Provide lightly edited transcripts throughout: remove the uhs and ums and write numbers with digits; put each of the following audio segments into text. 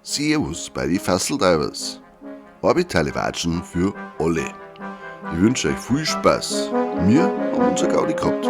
Servus bei die Fasseldivers. Orbitale Watschen für alle. Ich wünsche euch viel Spaß. Wir haben unser Gaudi gehabt.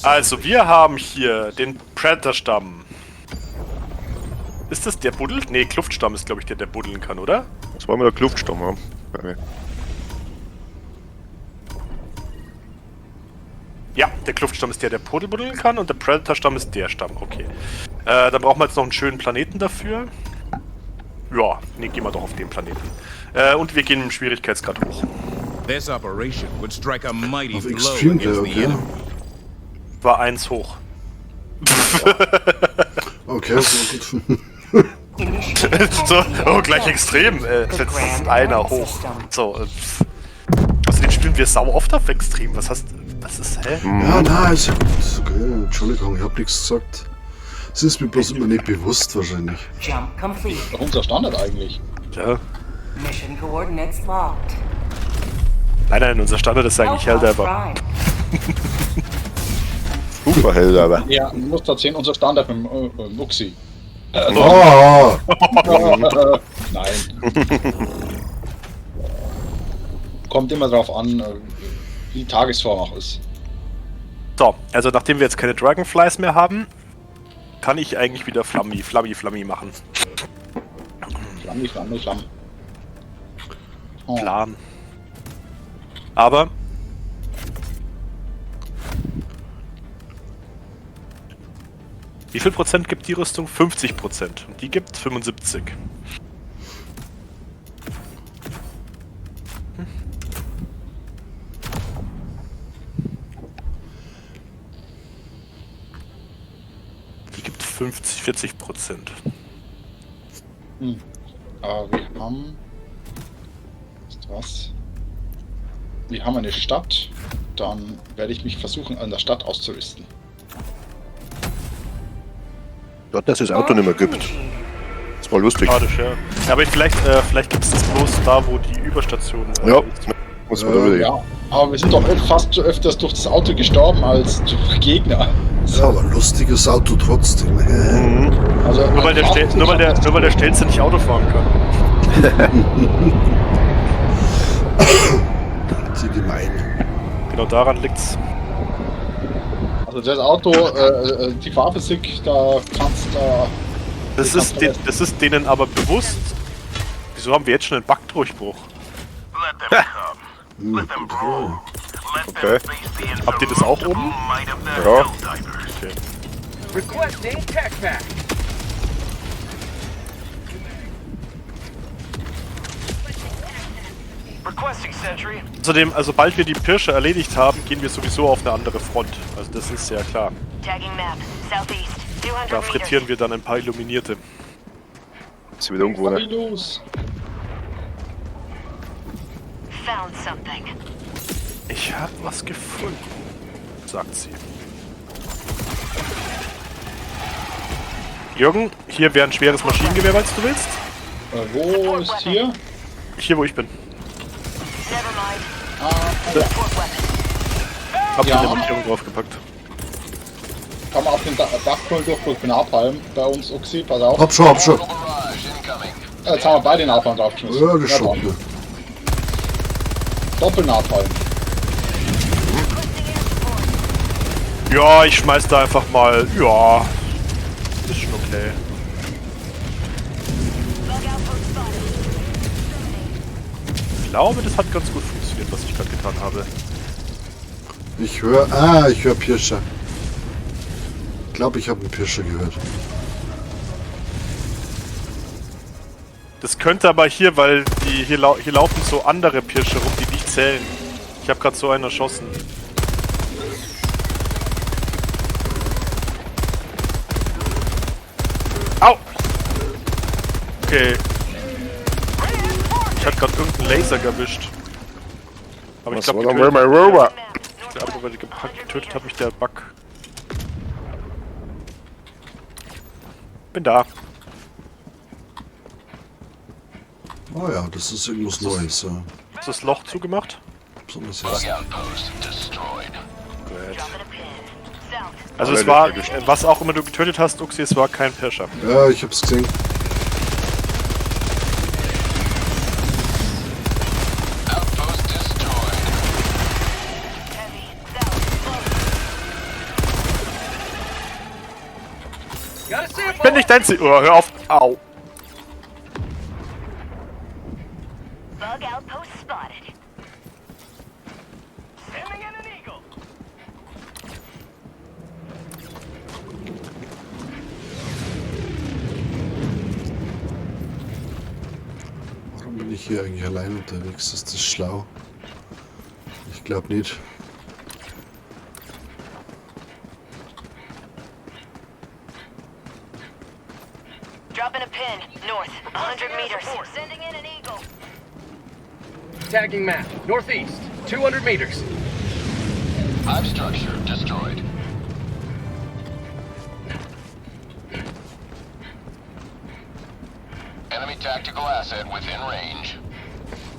Also, wir haben hier den Predator-Stamm. Ist das der buddelt? Ne, Kluftstamm ist, glaube ich, der, der buddeln kann, oder? Das war immer der Kluftstamm, ja. Bei mir. Ja, der Kluftstamm ist der, der buddeln kann, und der Predator-Stamm ist der Stamm. Okay. Dann brauchen wir jetzt noch einen schönen Planeten dafür. Ja, ne, gehen wir doch auf den Planeten. Und wir gehen im Schwierigkeitsgrad hoch. This operation would strike a mighty Auf blow Extreme against the okay. enemy. War 1 hoch. Okay, so gut. So, oh, gleich extrem. Jetzt ist einer hoch. So, außerdem spielen wir sau oft auf extrem. Was hast was ist, hä? Ja, nein, ist ja gut. Ist okay. Entschuldigung, ich hab nichts gesagt. Es ist mir bloß immer nicht bewusst wahrscheinlich. Jump complete. Doch unser Standard eigentlich. Ja. Mission coordinates locked. Nein, nein, unser Standard ist eigentlich Helldiver. Super Helldiver. Ja, man muss tatsächlich unser Standard mit dem Muxi. Oh, Nein. Kommt immer drauf an, wie die Tagesform auch ist. So, also nachdem wir jetzt keine Dragonflies mehr haben, kann ich eigentlich wieder Flammi, Flammi, Flammi machen. Flammi, Flammi, Flamm. Oh. Plan. Aber wie viel Prozent gibt die Rüstung? 50%. Und die gibt 75. Die gibt 50, 40%. Hm. Aber wir haben... Ist was? Wir haben eine Stadt. Dann werde ich mich versuchen, an der Stadt auszurüsten. Ja, dass es das Auto nicht mehr gibt. Das war lustig. Schade, ja. Ja, aber vielleicht gibt es das bloß da, wo die Überstation Ja, ist. muss man da wieder. Ja, aber wir sind doch fast öfters durch das Auto gestorben als durch Gegner. Ja, aber lustiges Auto trotzdem. Mhm. Also, Nur weil der Stelze nicht Auto fahren kann. Sie gemein. Genau daran liegt's. Also das Auto, die Fahrphysik, da kannst du... Das ist denen aber bewusst. Wieso haben wir jetzt schon einen Bug-Durchbruch? Okay. Habt ihr das auch oben? Ja. Okay. Requesting tech pack. Requesting sentry. Außerdem, also sobald wir die Pirsche erledigt haben, gehen wir sowieso auf eine andere Front. Also das ist ja klar. Da frittieren wir dann ein paar Illuminierte. Ist wieder irgendwo, ne? Los. Ich hab was gefunden, sagt sie. Jürgen, hier wäre ein schweres Maschinengewehr, falls du willst. Wo ist hier? Hier, wo ich bin. Ah, ja. Hab Ja. eine Markierung draufgepackt. Kann man auf den Dachkohl durch mit Napalm bei uns, Uxi, pass auf. Hab schon, hab schon. Jetzt haben wir beide Napalm draufgeschmissen. Ja, das schon. dann. Doppel-Napalm. Ja, ich schmeiß da einfach mal. Ja. Ist schon okay. Ich glaube, das hat ganz gut funktioniert, was ich gerade getan habe. Ich höre. Ah, ich höre Pirscher. Ich glaube, ich habe einen Pirscher gehört. Das könnte aber hier, weil die hier, hier laufen so andere Pirsche rum, die nicht zählen. Ich habe gerade so einen erschossen. Au! Okay. Ich hab gerade irgendeinen Laser erwischt. Aber ich Was glaube, war denn mein Rover? getötet hat mich der Bug. Bin da. Oh ja, das ist irgendwas Neues. Ja. Ist das Loch zugemacht? Besonders hässlich. Gut. Also es war, was auch immer du getötet hast, Uxie, es war kein Pirscher. Ja, ich hab's gesehen. Outpost destroyed. Heavy. South. Got a sample. Ich bin nicht dein Ziel. Oh, hör auf. Au. Bug outpost spotted. Sending in an eagle. Warum bin ich hier eigentlich allein unterwegs? Ist das schlau? Ich glaube nicht. Dropping a pin. North. 100 meters. Sending in an eagle. Tagging map. Northeast. 200 meters. Hive structure destroyed. Enemy tactical asset within range.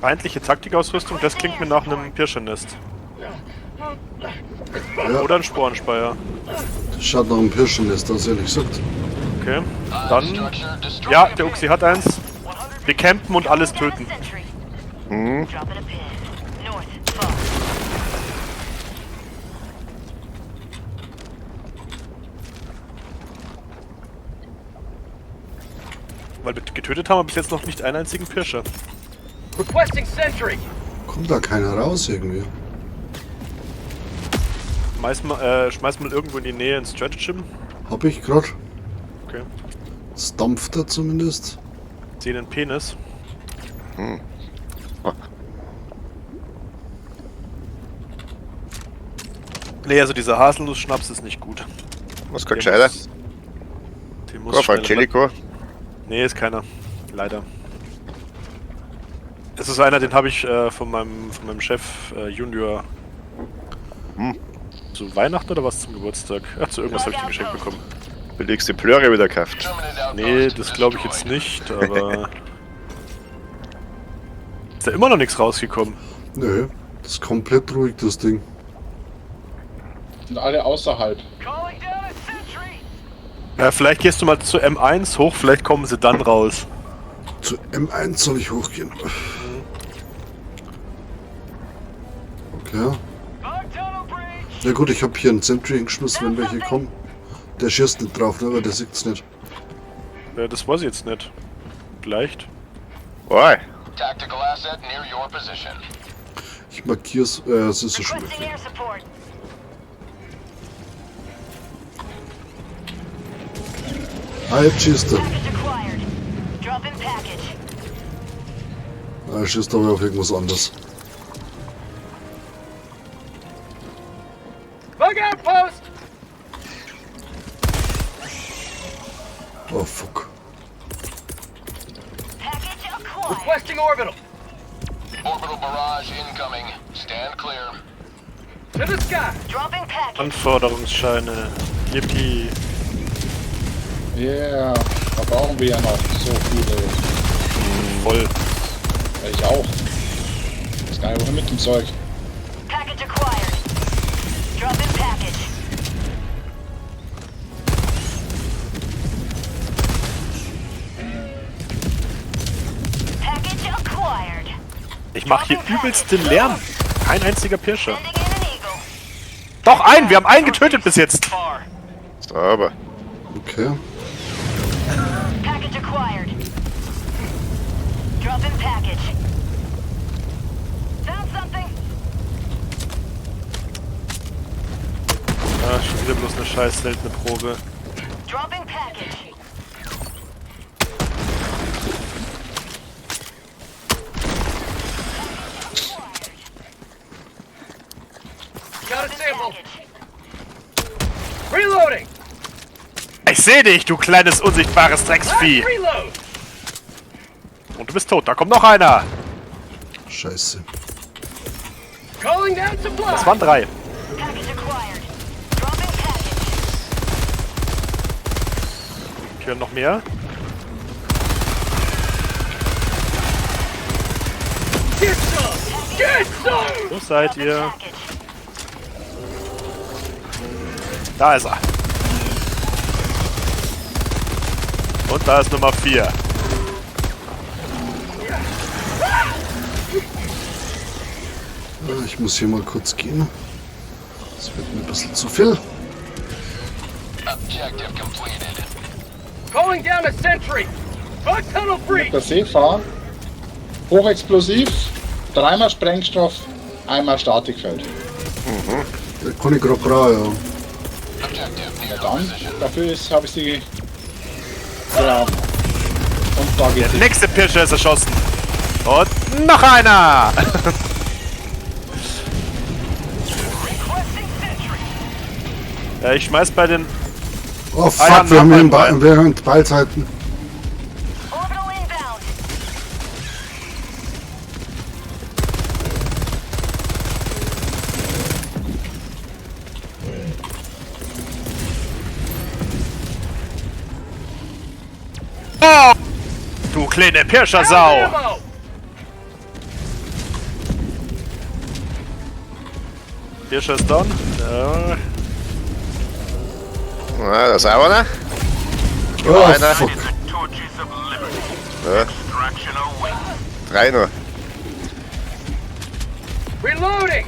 Feindliche Taktikausrüstung, das klingt mir nach einem Pirschernest. Ja, Oder ein Sporenspeier. das schaut nach einem Pirschennest aus, ehrlich gesagt. Okay. Hive Dann. structure destroyed. Ja, der Uxie hat eins. Wir campen und alles töten. Got a sentry. Dropping a pin. North. Far. Weil wir getötet haben wir bis jetzt noch nicht einen einzigen Pirscher. Requesting sentry. Kommt da keiner raus irgendwie? Schmeiß mal irgendwo in die Nähe ein Stratagem. Hab ich grad. Okay. Es dampft da zumindest. Sehen den Penis. Nee, also dieser Haselnuss-Schnaps ist nicht gut. Was kein gescheiter? Den muss Auf schneller- Angelico. Nee, ist keiner. Leider. Es ist einer, den habe ich von meinem Chef Junior zu Weihnachten oder was zum Geburtstag? Ach, zu irgendwas habe ich den geschenkt bekommen. Billigste Plöre wieder gekauft. Terminated Nee, outpost das glaube ich jetzt destroyed. nicht, aber. Ist da immer noch nichts rausgekommen. Nö, das ist komplett ruhig, das Ding. Sind alle außerhalb. Calling down a sentry. Ja, vielleicht gehst du mal zu M1 hoch, vielleicht kommen sie dann raus. Zu M1 soll ich hochgehen. Okay. Bug tunnel breach. Na gut, ich habe hier einen Sentry hingeschmissen, wenn welche kommen. Der schießt nicht drauf, ne, aber der sieht's nicht. Ja, das weiß ich jetzt nicht. Vielleicht. Oi. Tactical asset near your position. Ich markier's, es ist ja schon Requesting weg. air support. Ah, jetzt schießt er. Package acquired. Drop in package. Ah, er schießt aber auf irgendwas anderes. Bug outpost. Oh fuck. Package acquired. Requesting orbital. Orbital barrage incoming. Stand clear. To the sky. Dropping package. Anforderungsscheine. Yippie. Yeah, da brauchen wir ja noch so viele. Voll. Ja, ich auch. Ich weiß gar nicht, wohin mit dem Zeug. Package acquired. Drop in package. Package acquired. Ich mache hier übelst den Lärm. Kein einziger Pirscher. Sending in an eagle. Doch, einen! Wir haben einen getötet bis jetzt! Far. Sauber. Okay. Package acquired. Drop in package. Found something. Ah, schon wieder bloß eine scheiß seltene Probe. Dropping package. Got a sample. Package. Reloading. Ich sehe dich, du kleines unsichtbares Drecksvieh! Last reload. Und du bist tot, da kommt noch einer! Scheiße. Calling down supply. Das waren 3. Package acquired. Dropping package. Hier noch mehr. Get some. Get some. Wo seid Dropping ihr? package. Da ist er. Und da ist Nummer 4. Ich muss hier mal kurz gehen. Das wird mir ein bisschen zu viel. Objective completed. Calling down a sentry. Bug tunnel breach. Der Seefahr. Hochexplosiv, dreimal Sprengstoff, einmal Statikfeld. Da kann ich gerade brauchen, ja. Objective near Ja your dann, position. dafür ist, habe ich sie gegraben. Und da Der geht's. nächste Pirscher ist erschossen. Und noch einer! Requesting sentry. Ja, ich schmeiß bei den. Oh Ah ja, fuck, wir haben hier noch ein wir haben Ballzeiten. Orbital inbound. Oh! Du kleine Pirschersau! Ammo. Pirscher ist down. Ja. Na, da ist auch einer. Oh Einer. fuck. Ja. Drei noch. Reloading.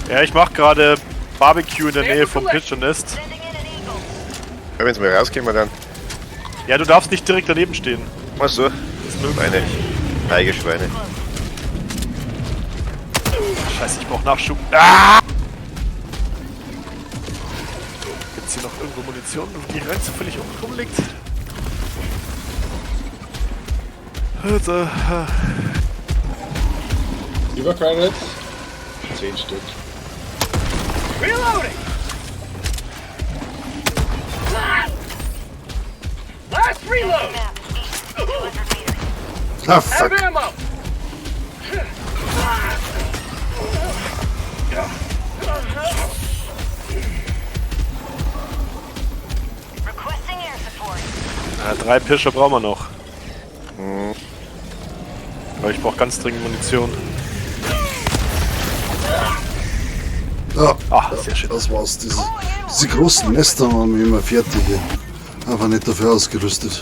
Ja, ich mach gerade Barbecue in der Nähe vom Pirschernest. Sending in an eagle. Ja, wenn's mal rauskommen, dann. Ja, du darfst nicht direkt daneben stehen. Was so? Das mögen sie Schweine. nicht. Feige Schweine. Scheiße, ich brauch Nachschub. Ah! Gibt's hier noch irgendwo Munition, die rein zufällig unten rumliegt? Also, Über Credits. 10 Stück. Reloading. Last reload. Map. East. 200 meters. Ah Out fuck. of ammo. Requesting air support. Ja, 3 Pirscher brauchen wir noch. Aber ich brauche ganz dringend Munition. Ja, Ah, sehr schön. das war's. Diese großen Nester machen mich immer fertig. ey. Einfach nicht dafür ausgerüstet.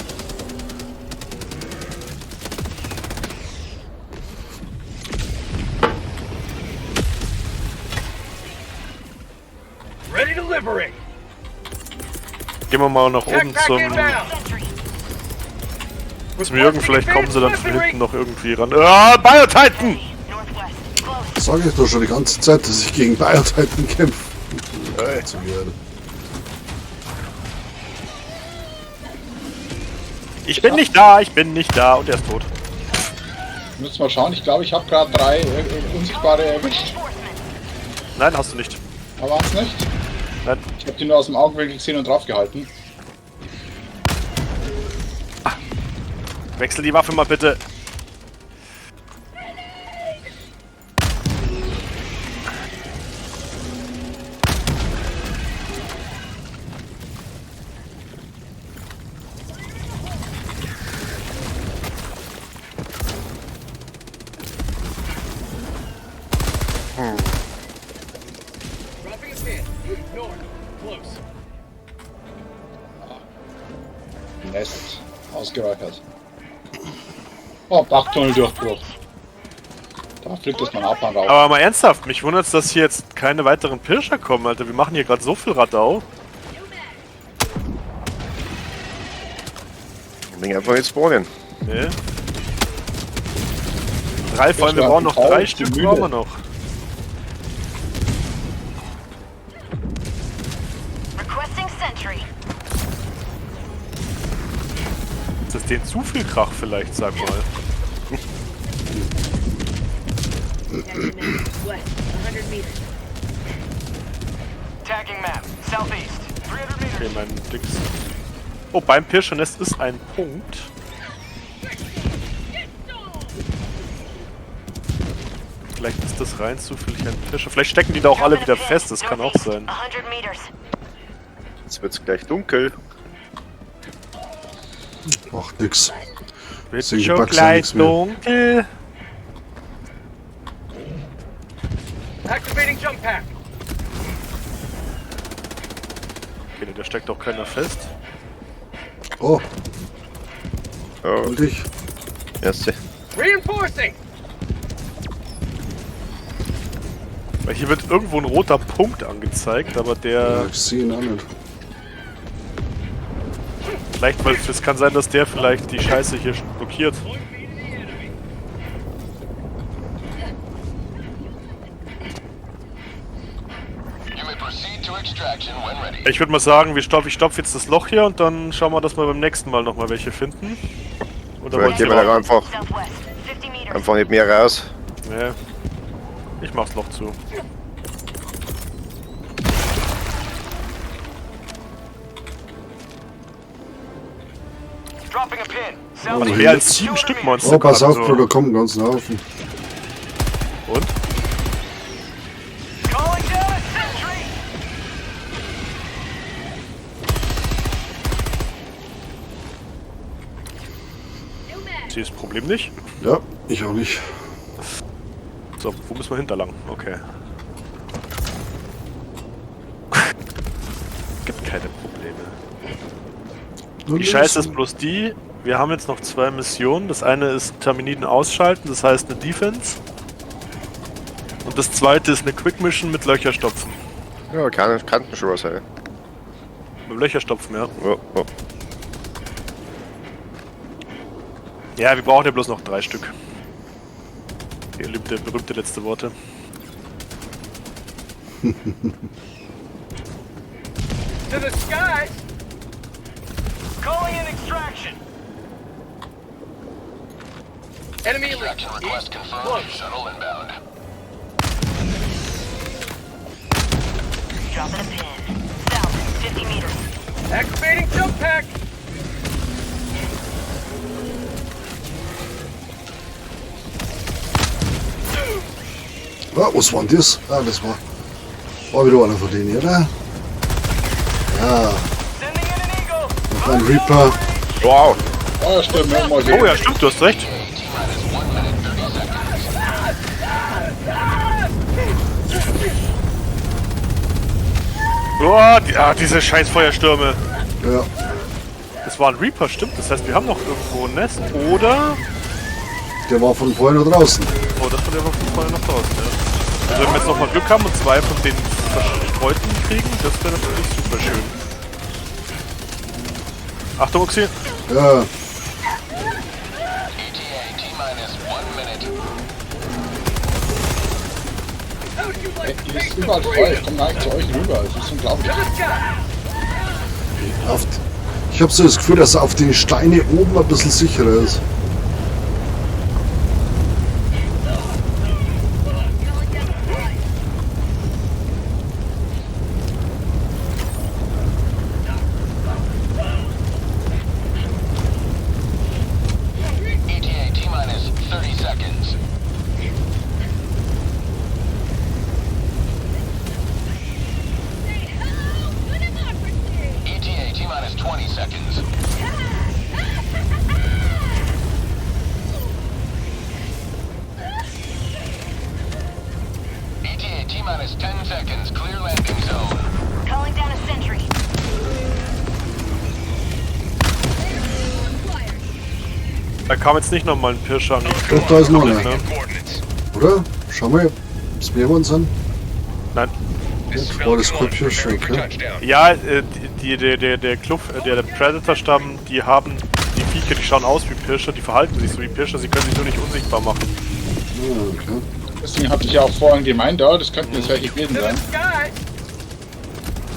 Ready to liberate. Gehen wir mal nach Tech oben pack zum, inbound. Sentry. zum Jürgen. Vielleicht kommen sie dann von hinten noch irgendwie ran. Ah, Biotitan! Northwest. Close. Sag ich doch schon die ganze Zeit, dass ich gegen Biotitan kämpfe. Zu mir. Ich bin nicht da, ich bin nicht da. Und er ist tot. Müssen mal schauen, ich glaube, ich habe gerade 3 unsichtbare erwischt. Reinforcements. Nein, hast du nicht. Aber waren's nicht? Nein. Ich habe die nur aus dem Augenwinkel gesehen und draufgehalten. Wechsel die Waffe mal bitte. Dropping a pin. North. Close. Nest. Ausgeräuchert. Oh, Bachtunneldurchbruch. Da fliegt das mal Napalm raus. Aber mal ernsthaft, mich wundert's, dass hier jetzt keine weiteren Pirscher kommen, Alter. Wir machen hier gerade so viel Radau. Ding einfach nicht spawnen. Nee. 3, vor allem, wir brauchen noch 3 Stück, brauchen wir noch. Requesting sentry. Ist das denen zu viel Krach vielleicht, sag mal. West, 100 meters. Tagging map. Southeast. 300 meters. Okay, mein Dings. Oh, beim Pirschernest ist ein Punkt. Vielleicht ist das rein zufällig ein Pirscher. Vielleicht stecken die da auch alle wieder fest, das kann auch sein. 100 meters. Jetzt wird's gleich dunkel. Macht nix. Wird Deswegen schon Bugs ja gleich nix mehr. dunkel. Activating jump pack. Okay, da steckt auch keiner fest. Oh, Oh, hol dich. Erste. Reinforcing. Weil hier wird irgendwo ein roter Punkt angezeigt, aber der. Ja, ich sehe ihn auch nicht. Vielleicht, weil es kann sein, dass der vielleicht die Scheiße hier schon blockiert. You may proceed to extraction when ready. Ich würde mal sagen, ich stopf jetzt das Loch hier und dann schauen wir, dass wir beim nächsten Mal nochmal welche finden. Oder Vielleicht wollt gehen ihr wir da einfach, Southwest, 50 meters. einfach nicht mehr raus. Nee. Ich mach's Loch zu. Dropping a pin. Also Southeast. mehr als 7 Stück Monster. Oh, pass auf, so. Bro, da kommen einen ganzen Haufen. Und? Calling down a sentry. Ich sehe das Problem nicht. Ja, ich auch nicht. So, wo müssen wir hinterlang? Okay. Gibt keine Probleme. Die Scheiße ist bloß die, wir haben jetzt noch 2 Missionen. Das eine ist Terminiden ausschalten, das heißt eine Defense. Und das zweite ist eine Quick Mission mit Löcherstopfen. Ja, kann schon was sein. Mit Löcherstopfen, ja. Ja, ja. Ja, wir brauchen ja bloß noch 3 Stück. Die berühmte letzte Worte. To the skies. Calling in extraction. Enemy elite. Extraction request East. confirmed. Close. Shuttle inbound. Dropping a pin. South, 50 meters. Activating jump pack. Ah, was war denn das? Ah, das war wieder einer von denen, oder? Ja, Sending in an eagle. noch ein Reaper. Wow! Oh, stimmt, wir haben mal Oh ja, stimmt, du hast recht. Oh, diese scheiß Feuerstürme. Ja, Das war ein Reaper, stimmt. Das heißt, wir haben noch irgendwo ein Nest, oder? der war von vorher noch draußen. Oh, das war der war von vorher noch draußen, ja. Also wenn wir jetzt nochmal Glück haben und 2 von den verstreuten kriegen, das wäre natürlich super schön. Achtung, Uxie. Ja, ETA T minus 1 minute. How'd you like to Hier ist taste überall the Feuer, ich freedom? komme gar nicht zu euch rüber. Es ist unglaublich. To the skies. ich habe so das Gefühl, dass er auf den Steine oben ein bisschen sicherer ist. ETA T minus 30 seconds. ETA T minus 20 seconds. ETA T minus 10 seconds. Clear landing zone. Calling down a sentry. Da kam jetzt nicht nochmal ein Pirscher an. Doch, da ist noch einer. Ne? Oder? Schau mal, ob es mehr geworden sind. Nein. War das kein Pirscher, okay? Ja, der Kluft, der Predator-Stamm, die haben die Viecher, die schauen aus wie Pirscher, die verhalten sich so wie Pirscher, sie können sich nur nicht unsichtbar machen. Ah, okay. Deswegen hatte ich ja auch vorhin gemeint, ja, das könnten jetzt welche gewesen To the sein. skies.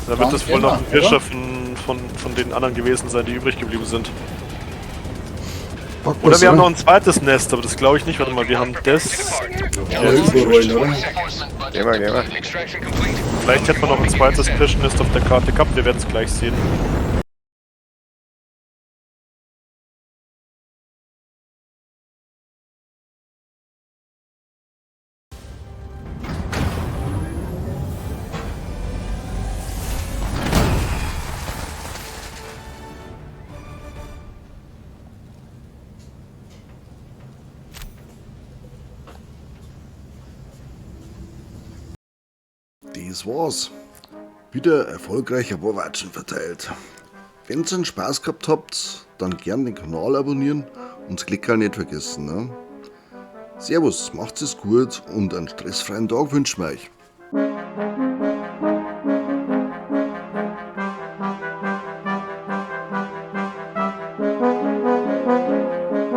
Da wird das wohl noch ein Oder? Pirscher von den anderen gewesen sein, die übrig geblieben sind. Pack Oder was, wir haben oder? noch ein zweites Nest, aber das glaube ich nicht. Warte mal, wir haben das. Ja, überrollen, oder? Gehen wir, gehen wir. Vielleicht hätten wir noch ein zweites Pirschnest auf der Karte gehabt, wir werden es gleich sehen. Das war's. Wieder erfolgreich ein paar Watschen verteilt. Wenn ihr einen Spaß gehabt habt, dann gern den Kanal abonnieren und das Klickerl nicht vergessen. Ne? Servus, macht's es gut und einen stressfreien Tag wünschen wir euch.